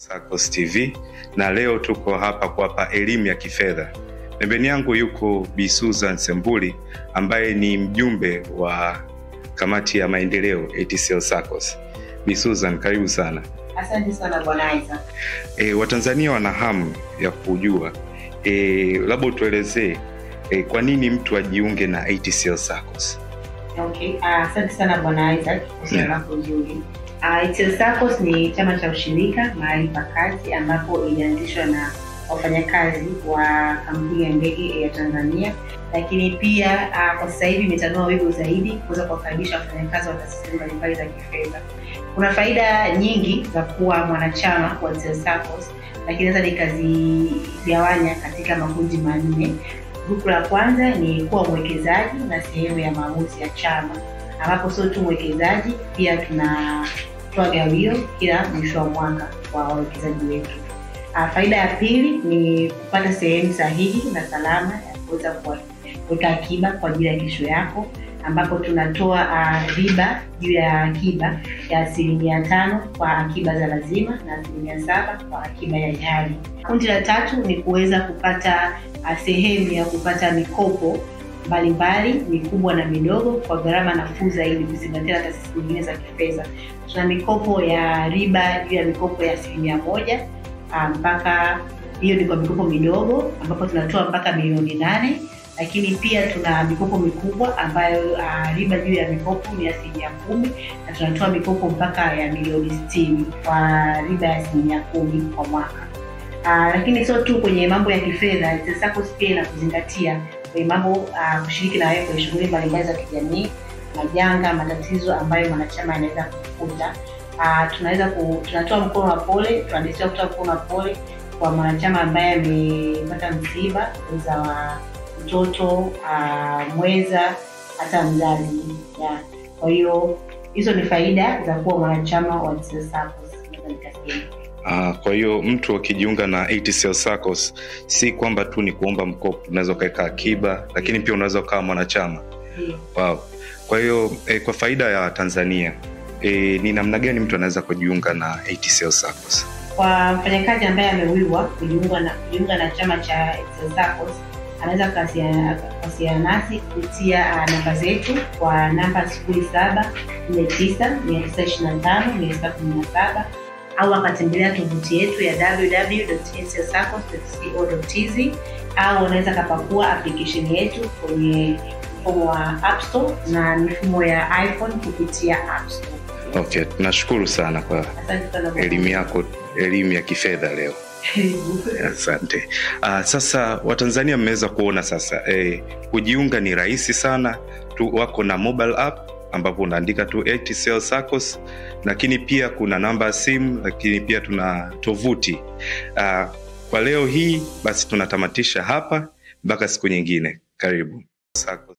SACCOS TV, na leo tuko hapa kuwapa elimu ya kifedha. Pembeni yangu yuko Bi Susan Sembuli ambaye ni mjumbe wa kamati ya maendeleo ATCL SACCOS. Bi Susan, karibu sana. Asante sana Bwana Isaac. Watanzania wana hamu ya kujua, labda utuelezee kwa nini mtu ajiunge na ATCL SACCOS? Okay, asante sana Bwana Isaac kwa swali lako zuri. ATCL SACCOS ni chama cha ushirika mahali pa kazi ambapo ilianzishwa na wafanyakazi wa kampuni ya ndege ya Tanzania, lakini pia kwa sasa hivi imetanua wigo zaidi kuweza kuwakaribisha wafanyakazi wa taasisi mbalimbali za kifedha. Kuna faida nyingi za kuwa mwanachama wa ATCL SACCOS, lakini sasa nikazigawanya katika makundi manne. Grupu la kwanza ni kuwa mwekezaji na sehemu ya maamuzi ya chama, ambapo sio tu mwekezaji, pia tunatoa gawio kila mwisho wa mwaka kwa wawekezaji wetu. Faida ya pili ni kupata sehemu sahihi na salama ya kuweza kuweka akiba kwa ajili ya kesho yako, ambapo tunatoa riba juu ya akiba ya 5% kwa akiba za lazima na 7% kwa akiba ya hiari. Kundi la tatu ni kuweza kupata sehemu ya kupata mikopo mbalimbali mikubwa na midogo kwa gharama nafuu zaidi kuzingatia taasisi nyingine za kifedha. Tuna mikopo ya riba juu ya mikopo ya 1% mpaka, hiyo ni kwa mikopo midogo ambapo tunatoa mpaka milioni 8, lakini pia tuna mikopo mikubwa ambayo riba juu ya mikopo ni 10% na tunatoa mikopo mpaka ya milioni 60 kwa riba ya 10% kwa mwaka. Lakini sio tu kwenye mambo ya kifedha, ATCL SACCOS pia inakuzingatia kwenye mambo kushiriki na wewe kwenye shughuli mbalimbali za kijamii, majanga, matatizo ambayo mwanachama anaweza kukuta. Tunatoa mkono wa pole, tunaanzisha kutoa mkono wa pole kwa mwanachama ambaye amepata msiba, mwenza wa mtoto, mweza, hata mzazi. Kwa hiyo hizo ni faida za kuwa mwanachama wa ATCL SACCOS. Kwa hiyo mtu akijiunga na ATCL SACCOS si kwamba tu ni kuomba mkopo, unaweza ukaweka akiba, lakini pia unaweza ukawa mwanachama. Wow. Kwa hiyo kwa faida ya Tanzania, ni namna gani mtu anaweza kujiunga na ATCL SACCOS? Kwa mfanyakazi ambaye amewiwa kujiunga na chama cha ATCL SACCOS, anaweza kuwasiliana nasi kupitia namba zetu kwa namba 0749 925 917 au akatembelea tovuti yetu ya www.atclsaccos.co.tz, au anaweza kapakua application yetu kwenye mfumo wa App Store na mifumo ya iPhone kupitia App Store. Okay, tunashukuru sana kwa elimu yako, elimu ya kifedha leo. Asante. Sasa Watanzania mmeweza kuona sasa kujiunga ni rahisi sana tu, wako na mobile app ambapo unaandika tu ATCL SACCOS, lakini pia kuna namba ya simu, lakini pia tuna tovuti. Kwa leo hii basi tunatamatisha hapa mpaka siku nyingine. Karibu. SACCOS.